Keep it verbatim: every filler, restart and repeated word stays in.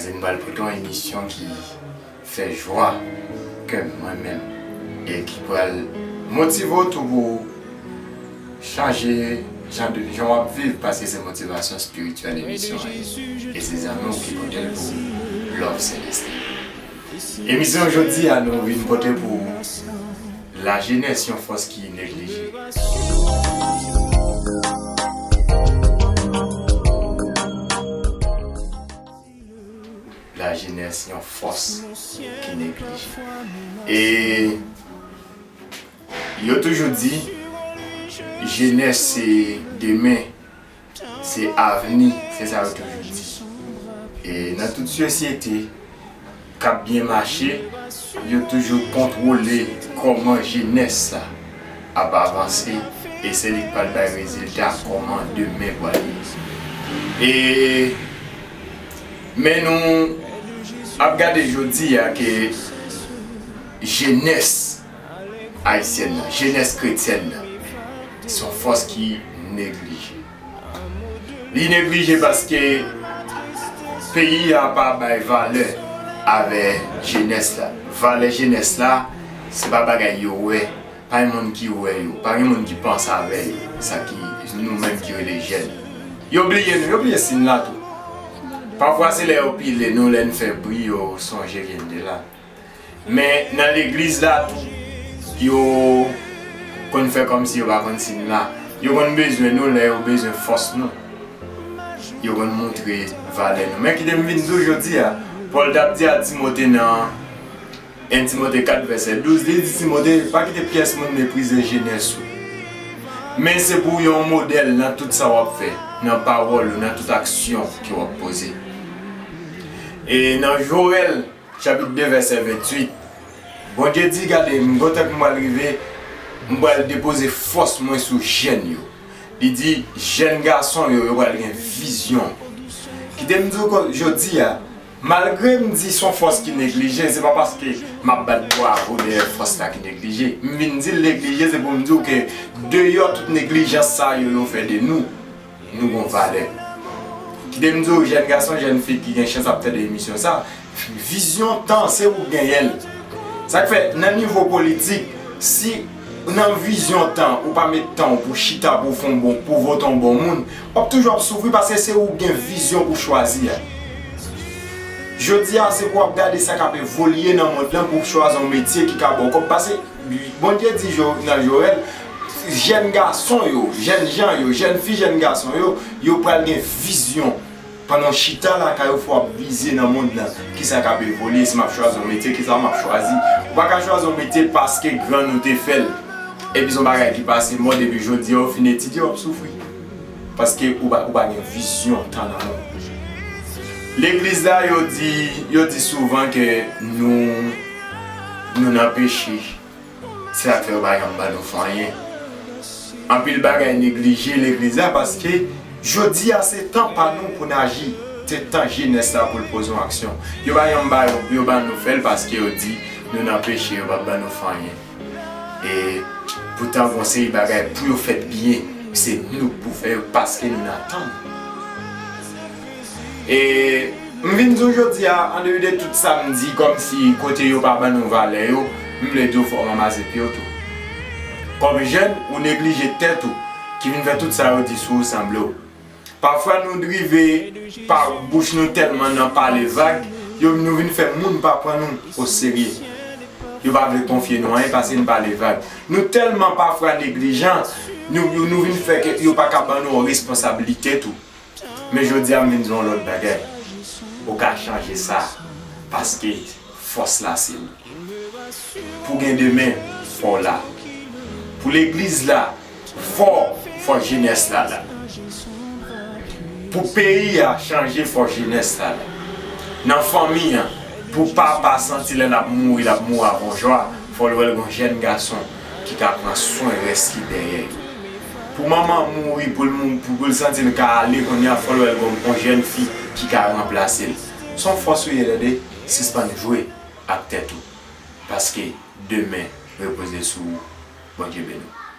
Mwen pral pote yon emisyon ki fè jwa kè mwen menm e ki pral motive w tou pou w chanje jan de, jan w ap viv, paske se motivasyon espirityèl emisyon an ye. E se zanmi w ki pote l pou ou, Love Celestin. Emisyon jodi a nou vin pote pou ou, lajenès, yon fòs ki neglije. Lajenès, yon fòs ki neglije. E yo toujou di, jenès se demen, se avni, se sa yo toujou di. E nan tout sosyete k ap byen mache, yo toujou kontwole kòman jenès la ap avanse, e se li k pral bay rezilta kòman demen pral ye. E, men nou ap gade jodi a ke jenès ayisyèn nan, jenès kretyèn nan, se yon fòs ki neglije. Li neglije paske peyi a pa bay valè avè jenès la. Valè jenès la, se pa bagay yo wè, pa gen moun ki wè yo, pa gen moun ki panse avè yo, sa ki nou menm ki rele jèn. Yo bliye nou, yo bliye siy la tou. Pafwa se lè yo pile nou, lè n fè bri, yo sonje ke n te la. Men nan legliz la tou, yo konn fè kòmsi yo pa konn siy la. Yo konn bezwen nou lè yo bezwen fòs nou. Yo konn montre valè nou. Men kite m vin di w jodi a, Pòl t ap di a Timote nan en Timote kat vèsè douz, li di Timote, pa kite pyès moun meprize jenès ou. Men se pou w yon modèl nan tout sa w ap fè, nan pawòl ou, nan tout aksyon ke w ap poze. E nan Jowèl, chapit de, vèsè venntuit, Bondye di, gade, m gen tan ke m pral rive, m pral depoze fòs mwen sou jèn yo. Li di, jèn gason yo, yo pral gen vizyon. Kite m di w jodi a, malgre m di se yon fòs ki neglije, se pa paske m ap bat bravo dèyè fòs la ki neglije. M vin di l neglije, se pou m di w ke deyò tout neglijans sa yo, yo fè de nou, nou gon valè. Kite m di w, jèn gason, jèn fi ki gen chans ap tande emisyon sa, vizyon tan, se ou k genyen l. Sa k fè, nan nivo politik, si nan vizyon tan, ou pa met tan w pou chita, pou w fè yon bon, pou w vote yon bon moun, w ap toujou ap soufri paske se ou k gen vizyon pou chwazi a. Jodi a, se pou w ap gade sa k ap evolye nan mond lan pou w chwazi yon metye ki ka ba w kòb. Paske Bondye di Jo-, nan Jowèl, jèn gason yo, jèn jan yo, jèn fi, jèn gason yo, yo pral gen vizyon. Pandan w chita lakay ou, fò w ap vize nan mond lan, kisa k ap evolye, si m ap chwazi yon metye, kisa m ap chwazi. Ou pa ka chwazi yon metye paske grann ou te fè l. Epi se yon bagay ki pase mòd, epi jodi a ou fin etidye, w ap soufri. Paske ou pa, ou pa gen vizyon tan nan men w. Legliz la, yo di, yo di souvan ke nou, nou nan peche. Se sa k fè yo pa janm ban nou fè anyen. Anpil bagay neglije legliz la paske jodi a se tan pa nou pou n aji. Se tan jenès la pou l poze yon aksyon. Yo pa janm ba yo, yo ban nou fè l paske yo di nou nan peche, yo p ap ban nou fè anyen. E poutan gon seri bagay pou yo fèt byen, se nou k pou fè yo paske nou nan tan. E m vin di w jodi a, an depi de tout sa m di, kòmsi kote yo pa ban nou valè yo, m vle di w fò w ranmase pye w tou. Kòm jèn, ou neglije tèt ou, ki vin fè tout sa yo di sou ou sanble w. Pafwa nou rive pa bouch nou tèlman nan pale vag, yo, nou vin fè moun pa pran nou oserye. Yo pa vle konfye nou anyen paske n pale vag. Nou tèlman pafwa neglijan, nou, nou vin fè ke yo pa ka ban nou yon responsablite tou. Men jodi a, m vin di w yon lòt bagay. Ou ka chanje sa, paske fòs la se ou. Pou gen demen, fò w la. Pou legliz la, fò, fò jenès la la. Pou peyi a chanje, fò jenès la la. Nan fanmi an, pou papa santi lè l ap mouri, l ap mouri avè yon jwa, fò l wè l gon jèn gason ki ka pran swen rès ki dèyè yo. Pou manman mouri, pou l mou-, pou, pou l santi l ka ale kounye a, fò l wè l gon, gon jèn fi ki ka ranplase l. Se yon fòs ou ye, tande, sispann jwe ak tèt ou. Paske demen repoze sou ou. Bondye beni w.